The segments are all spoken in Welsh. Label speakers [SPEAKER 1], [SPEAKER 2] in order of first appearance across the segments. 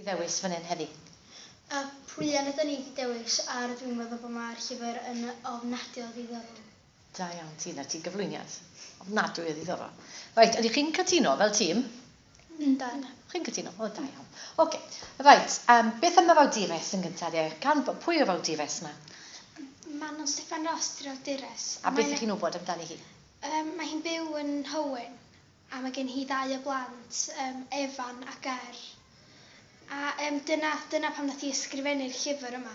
[SPEAKER 1] I ddewis fan hyn heddi?
[SPEAKER 2] Y Pluen ydan ni 'di dewis a rydw i'n meddwl bod mae'r llyfr yn ofnadwy o ddiddorol.
[SPEAKER 1] Da iawn ti, 'na ti gyflwyniad. Ofnadwy o ddiddorol. Reit, ydych chi'n cytuno fel tîm?
[SPEAKER 2] Yndan.
[SPEAKER 1] Chi'n cytuno? O, da iawn. Oce, reit, beth am yr awdures yn gyntaf de? Gan, pwy yw'r awdures yma?
[SPEAKER 2] Manon Steffan Ros 'di'r awdures.
[SPEAKER 1] A beth ych chi'n wybod amdani hi?
[SPEAKER 2] Mae hi'n byw yn Nhywyn a mae gen hi ddau o blant, Efan ac Er. A dyna, dyna pam nath hi ysgrifennu'r llyfr yma,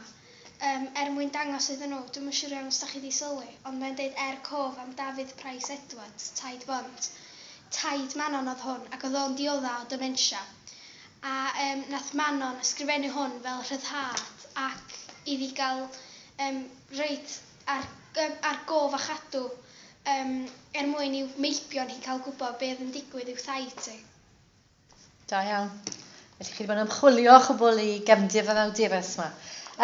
[SPEAKER 2] er mwyn dangos iddyn nhw, dwi'm yn siŵr iawn os dach chi 'di sylwi, ond mae'n deud er cof am Dafydd Price Edwards, taid Bont. Taid Manon oedd hwn, ac oedd o'n diodda o dementia. A nath Manon ysgrifennu hwn fel rhyddhad ac iddi gael reit ar, ar gof a chadw er mwyn i'w meibion hi cael gwybod be oedd yn digwydd i'w thaid hi.
[SPEAKER 1] Da iawn. Felly chi wedi bod yn ymchwilio chwbl i gefndir yr awdures yma.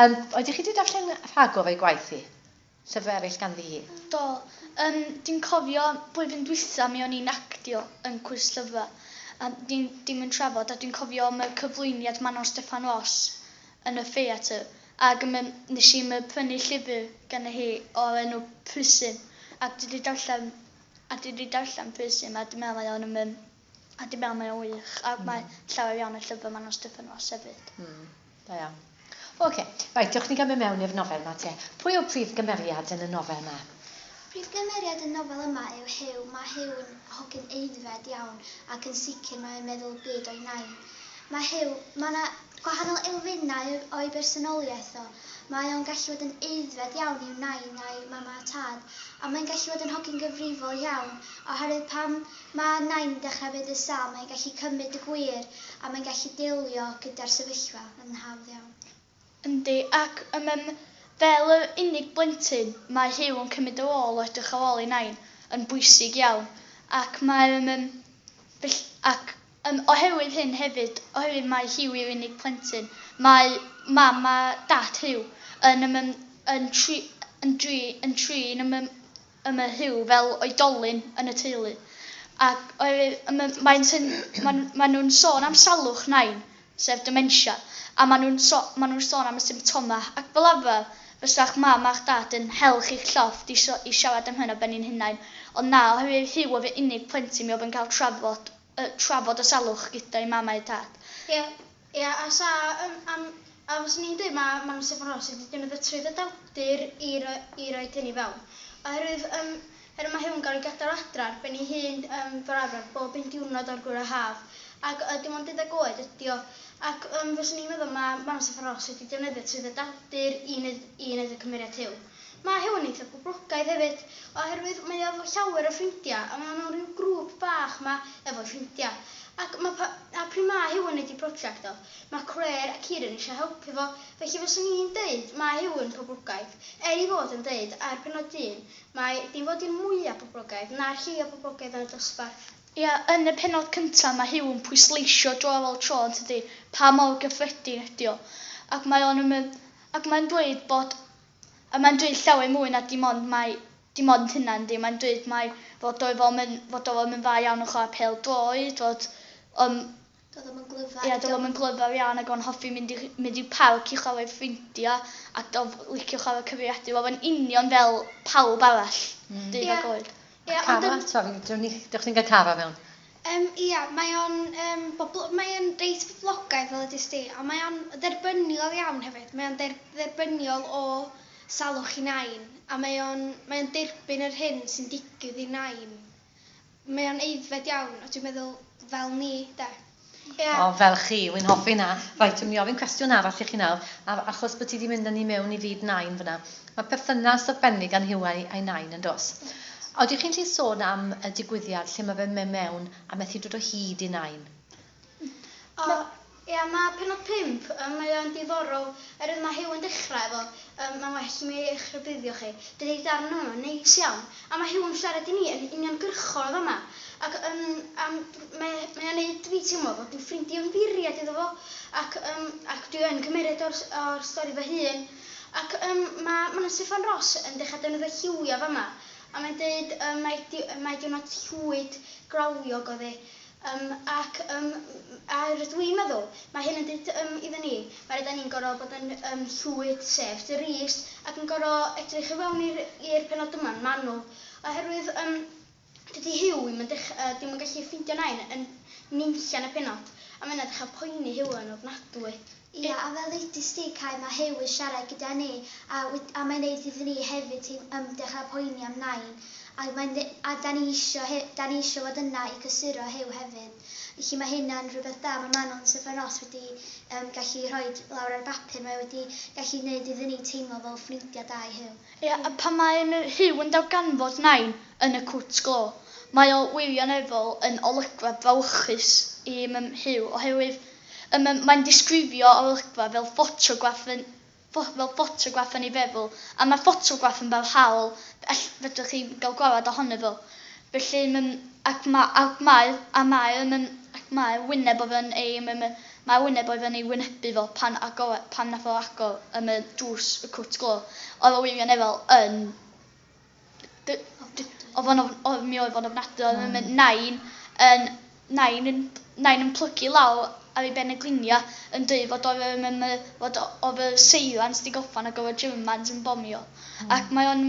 [SPEAKER 1] Oeddech chi wedi darllen rhagor o'i gwaith hi? Llyfrau eraill ganddi hi?
[SPEAKER 3] Do. Dwi'n cofio blwyddyn dwytha mi o'n i'n actio yn cwrs llyfrau a dim, dim yn trafod a dwi'n cofio am y cyflwyniad Manon Steffan Ros yn y theatr ac nes i prynu llyfr gan hi o'r enw Prism ac dwi 'di darllen a dwi 'di darllen Prism a dwi'n meddwl mae o'n a dwi'n meddwl mae o'n wych ac mae llawer iawn o llyfrau Manon Steffan Ros hefyd.
[SPEAKER 1] Da iawn. Oce, reit, dewch ni gael mynd mewn i'r nofel yma te. Pwy yw'r prif gymeriad yn y nofel yma?
[SPEAKER 4] Prif gymeriad y nofel yma yw Huw. Mae Huw yn hogyn aeddfed iawn ac yn sicr mae'n meddwl y byd o'i nain. Mae Huw, mae 'na gwahanol elfennau o'i bersonoliaeth o. Mae o'n gallu bod yn aeddfed iawn i'w nain a'i mam a tad, a mae'n gallu bod yn hogyn gyfrifol iawn, oherwydd pan mae nain yn dechrau mynd yn sâl mae'n gallu cymryd y gwir a mae'n gallu delio gyda'r sefyllfa yn hawdd iawn.
[SPEAKER 3] Yndi, ac fel yr unig blentyn, mae Huw yn cymryd y rôl o edrych ar ôl ei nain yn bwysig iawn, ac mae ac oherwydd hyn hefyd, oherwydd mai Huw yw'r unig plentyn, mae mam a dad Huw yn yn tri yn dri yn trin Huw fel oedolyn yn y teulu, ac oherwydd mae'n maen nhw'n sôn am salwch nain, sef dementia, a maen nhw'n so, maen nhw'n sôn am y symptomau, ac fel arfer fysa'ch mam a'ch dad yn hel chi'ch llofft i, so, i siarad am hyn o ben i'n hunain, ond na, oherwydd Huw oedd yr unig plentyn mi oedd yn cael trafod y salwch gyda'i mam a'i dad.
[SPEAKER 2] Ia, ia, a sa, am, a fyswn i'n dweud mae Manon Steffan Ros wedi defnyddio trwydded awdur i roed hyn i fewn. Oherwydd, oherwydd mae Huw yn cael ei gadael adra ar ben ei hun fel arfer bob un diwrnod o'r gwyliau haf. Ac dim ond 12 oed ydi o. Ac fyswn i'n meddwl mae Manon Steffan Ros wedi defnyddio trwydded awdur i wneud y cymeriad Huw. Mae Huw yn eitha poblogaidd hefyd, oherwydd mae o efo llawer o ffrindiau, a mae o mewn rhyw grŵp bach 'ma efo'i ffrindiau. Ac mae pa, a pryd mae Huw yn neud ei prosiect o, mae Claire a Kieran eisiau helpu fo, felly fyswn i'n deud mae Huw yn poblogaidd, er ei fod yn deud ar pennod 1, mae dim fod i'r mwyaf poblogaidd, na'r lleia poblogaidd yn y dosbarth.
[SPEAKER 3] Ia, yn y pennod cyntaf mae Huw yn pwysleisio dro ar ôl tro yn tydi, pa mor gyffredin ydi o. Ac mae o'n ac mae'n dweud bod, a mae'n dweud llawer mwy na dim ond mai dim ond hynna yndi, mae'n dweud mai fod oedd o'm yn fod oedd o'm yn dda iawn yn chwarae pêl-droed, fod
[SPEAKER 4] Doedd o'm yn glyfar.
[SPEAKER 3] Ia, doedd o'm yn glyfar iawn ac o'n hoffi mynd i'r parc i chwarae ffrindiau ac doedd licio chwarae cyfrifiadur. Oedd o'n union fel pawb arall, 12 oed.
[SPEAKER 2] Ia, ond
[SPEAKER 1] Cara, sori, dewch ni'n cael Cara mewn.
[SPEAKER 2] Ia, mae o'n mae o'n reit boblogaidd fel ydys di, a mae o'n dderbyniol iawn hefyd. Mae o'n dderbyniol o salwch i nain, a mae o'n derbyn yr hyn sy'n digwydd i nain. Mae o'n aeddfed iawn, a dwi'n meddwl fel ni, de. Ia.
[SPEAKER 1] O, fel chi, wy'n hoffi na. Reit, dwi'n mynd i ofyn cwestiwn arall i chi nawr, a, achos bod ti wedi mynd â ni mewn i fyd nain fyna. Mae perthynas arbennig gan Huw a'i nain yn dos. Oeddech chi'n gallu sôn am y digwyddiad lle mae fe'n mynd mewn a methu dod o hyd i nain?
[SPEAKER 2] O, ia, mae pennod 5, mae o'n diddorol, oherwydd mae Huw yn dechrau efo, mae'n well i mi eich rhybuddio chi, dydy darn yma neis iawn, a mae Huw yn siarad i ni yn uniongyrchol o fama, ac am, mae o'n neud fi teimlo fod dwi'n ffrindiau ymddiried iddo fo, ac dwi yn cymeriad o'r stori fy hun, ac mae Manon Steffan Ros yn dechrau defnyddio lliwiau fama, a mae'n deud mai diwrnod llwyd glawiog oedd hi. Ac a rydw i'n meddwl, mae hyn yn dweud iddyn ni, mae rhaid ni'n gorfod bod yn llwyd, sef drist, ac yn gorfod edrych i fewn i'r penod yma'n manwl. Oherwydd dydy Huw ddim yn, ddim yn gallu ffeindio nain yn nunllan y penod, a mae hynna'n dechrau poeni Huw yn ofnadwy.
[SPEAKER 4] Ia, a fel ddeudist ti, Cai, mae Huw yn siarad gyda ni, a mae'n neud iddyn ni hefyd dechrau poeni am nain. A da ni isio, da ni isio fod yna i cysuro Huw hefyd. Felly mae hynna'n rhywbeth da. Mae Manon Steffan Ros wedi gallu rhoi lawr ar bapur. Mae wedi gallu gwneud iddyn ni teimlo fel ffrindiau da i Huw.
[SPEAKER 3] Ia, a pan mae Huw yn darganfod nain yn y cwt glo, mae o wirioneddol yn olygfa brawychus i Huw, oherwydd mae'n disgrifio olygfa fel ffotograff yn, fel ffotograff yn ei feddwl, a mae ffotograff yn barhaol, fedrwch chi gael gwared ohono fo. Felly, ac mae, ac mae, a mae, ac mae wyneb oedd yn ei, mae wyneb oedd yn ei wynebu fo pan, agor, pan nath o agor drws y cwt glo. Oedd o wirioneddol yn... Oedd o'n, oedd, mi oedd o'n ofnadwy, oedd nain yn plygu lawr ar ei ben y glinia yn dweud fod oedd, fod oedd y seirans di gorffan ac oedd y Germans yn bomio. Ac mae o'n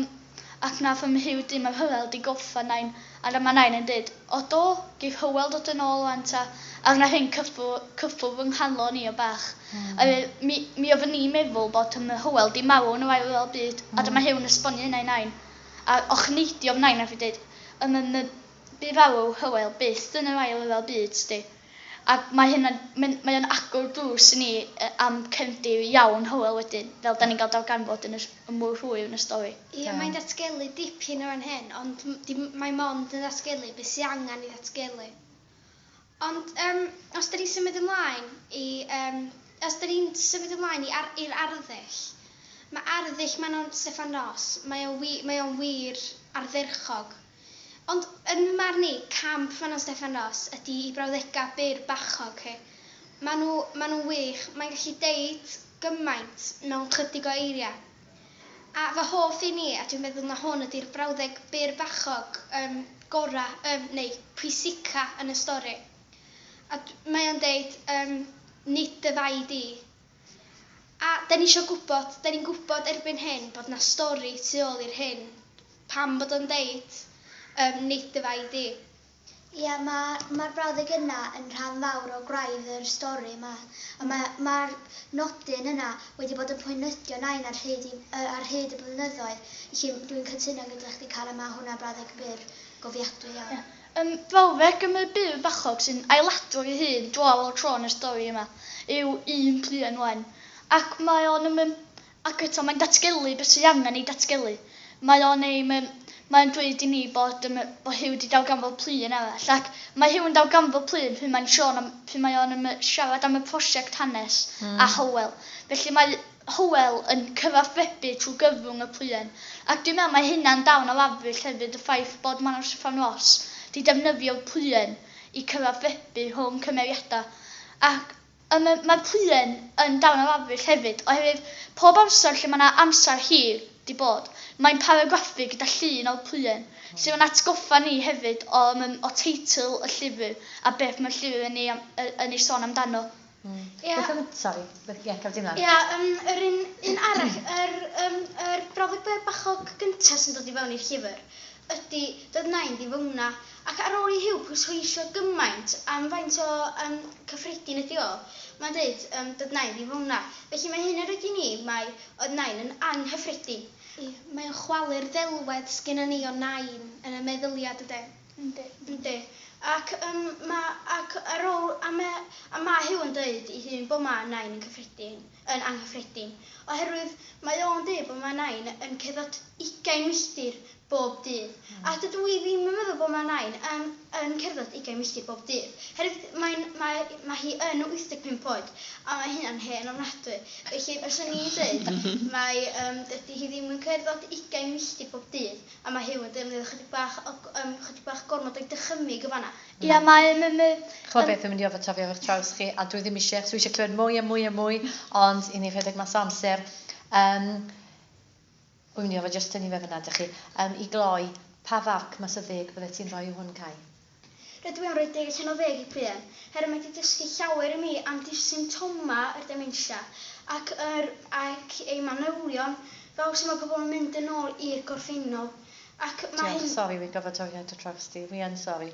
[SPEAKER 3] ac nath Huw dim yr Hywel di gorffan nain, a dyma nain yn dweud, o do, geith Hywel dod yn ôl wan ta. A na hyn cyffwrdd fy nghalon i o bach. A mi oeddwn ni'n meddwl bod Hywel di marw yn yr ail ryfel byd, a dyma Huw yn esbonio hynna i nain. A ochneidio fy nain a fi dweud, bu farw Hywel byth yn yr ail ryfel byd, sti. Ac mae hynna'n, mae o'n agor drws i ni am cefndir iawn Hywel wedyn, fel da ni'n cael darganfod yn y mwy hwyr yn y stori.
[SPEAKER 2] Ie, mae'n datgelu dipyn o fan hyn, ond mae mond yn datgelu beth sy'n angen i ddatgelu. Ond os da ni'n symud ymlaen i, os da ni'n symud ymlaen i i'r arddull, mae arddull Manon Steffan Ros, mae o'n mae o'n wir ardderchog. Ond yn fy marn i, camp Manon Steffan Ros ydy i brawddegau byr bachog hi. Maen nhw'n wych, mae'n gallu deud gymaint mewn chydig o eiriau. A fy hoff i ni, a dwi'n meddwl na hwn ydy'r brawddeg byr bachog gora, neu pwysica yn y stori. A mae o'n deud, nid dy fai di. A da ni isio gwybod, da ni'n gwybod erbyn hyn bod na stori tu ôl i'r hyn. Pam bod o'n deud, nid dy fai di.
[SPEAKER 4] Ia, mae'r brawddeg yna yn rhan fawr o graidd yr stori yma. A mae'r nodyn yna wedi bod yn poenydio nain ar hyd y blynyddoedd. Felly dwi'n cytuno gyda chdi, Cara, mae hwnna brawddeg byr gofiadwy iawn.
[SPEAKER 3] Yeah. Brawddeg y byr bachog sy'n ailadrodd ei hun dro ar ôl tro yn y stori yma yw un pluen wen. Ac mae o'n, ac eto mae'n datgelu beth sydd angen ei datgelu. Mae o'n ei, mae'n dweud i ni bod Huw wedi darganfod pluen arall, ac mae Huw yn darganfod pluen pryd mae'n pryd mae o'n siarad am y prosiect hanes a Hywel. Felly mae Hywel yn cyfathrebu trwy gyfrwng y pluen. Ac dwi'n meddwl mae hynna'n dawn o arddull hefyd, y ffaith bod Manon Steffan Ros wedi defnyddio'r pluen i cyfathrebu rhwng cymeriadau. Ac mae'r pluen yn dawn o arddull hefyd, oherwydd pob amser lle mae yna amser hir di bod, mae'n paragraffu gyda llun o'r pluen, sydd yn atgoffa ni hefyd o teitl y llyfr a beth mae'r llyfr yn ei sôn amdano.
[SPEAKER 1] Ia. Sori, ie, gaf di ymlaen.
[SPEAKER 2] Ia, yr un arall, yr brawddeg byr bachog gyntaf sy'n dod i fewn i'r llyfr ydy dod nain di fywna. Ac ar ôl i Huw pwysleisio gymaint am faint o cyffredin ydy o, mae'n dweud dod nain di fywna. Felly mae hyn yn rhaid i ni, mae oedd nain yn anghyffredin.
[SPEAKER 5] Ie, mae o'n chwalu'r ddelwedd sgynnon ni o nain yn y meddyliad ydy.
[SPEAKER 2] Yndi. Yndi. Ac ac ar ôl, a mae Huw yn dweud i hun bod mae nain yn cyffredin, yn anghyffredin. Oherwydd mae o'n dweud bod mae nain yn cerdded 20 milltir bob dydd. A dydw i ddim yn meddwl bod mae nain yn cerdded 20 milltir bob dydd. Herwydd mae hi yn 85 oed, a mae hynna'n hen ofnadwy. Felly, fyswn i'n dweud, mae, dydy hi ddim yn cerdded 20 milltir bob dydd, a mae Huw yn defnyddio chydig bach gormod o'i dychymyg yn fan'na.
[SPEAKER 3] Ia, mae...
[SPEAKER 1] Ch'mod beth, dwi'n mynd i orfod taflu eich traws chi, a dwi ddim eisiau, dwi eisiau clywed mwy a mwy a mwy, ond i ni rhedeg mas o amser. Wy'n mynd i ofod jyst tynnu fe fyna, dych chi. I gloi, pa farc mas o 10 bydde ti'n rhoi i hwn, Cai?
[SPEAKER 2] Rydw i am roi 10 allan o 10 i Pluen, herwydd mae wedi dysgu llawer i mi am di symptoma yr dementia ac, yr, ac ei manylion fel sy'n mae pobl yn mynd yn ôl i'r gorffennol. Ac mae
[SPEAKER 1] Diolch,
[SPEAKER 2] hyn...
[SPEAKER 1] Sori, fi'n gorfod torri ar dy draws di. We yn sorry.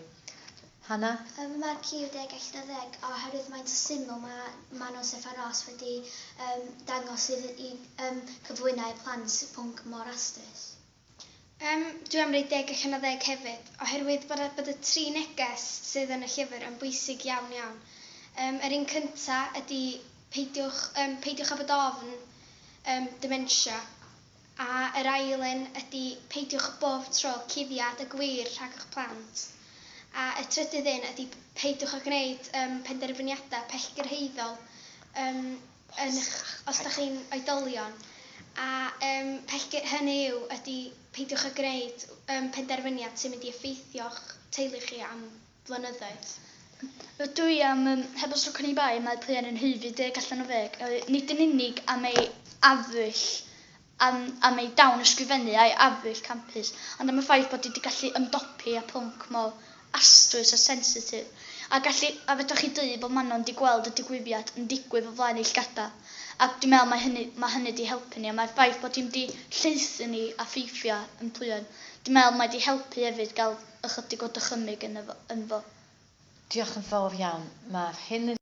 [SPEAKER 1] Hannah?
[SPEAKER 4] Mae'r ci yw 10 allan o 10 oherwydd mae'n syml mae Manon Steffan Ros wedi dangos i cyflwyno i plant pwnc mor astrus.
[SPEAKER 5] Dwi am roi 10 allan o 10 hefyd, oherwydd bod y tri neges sydd yn y llyfr yn bwysig iawn iawn. Yr un cynta ydy peidiwch â bod ofn dementia, a yr ail un ydy peidiwch bob tro cuddiad y gwir rhag eich plant. A y trydydd un ydy peidiwch â gwneud penderfyniadau pellgyrhaeddol os da chi'n oedolion. A hynny yw ydy peidiwch â gwneud penderfyniad sy'n mynd i effeithio'ch teulu chi am flynyddoedd.
[SPEAKER 3] Rydw i am, heb os rwy'n bai, mae Pluen yn haeddu 10 allan o 10. Nid yn unig am ei arddull, am ei dawn ysgrifennu a'i arddull campus, ond am y ffaith bod hi wedi gallu ymdopi â pwnc mor astrus a sensitif. A fedrwch chi dweud bod Manon wedi gweld y digwyddiad yn digwydd o flaen ei llgada. Ac dwi'n meddwl mae hynny wedi helpu ni, a mae'r ffaith bod hi'n wedi llaethu ni a ffeithiau yn Pluen, dwi'n meddwl mae wedi helpu hefyd gael ychydig o dychymyg yn fo.
[SPEAKER 1] Diolch yn fawr iawn. Mae'r hyn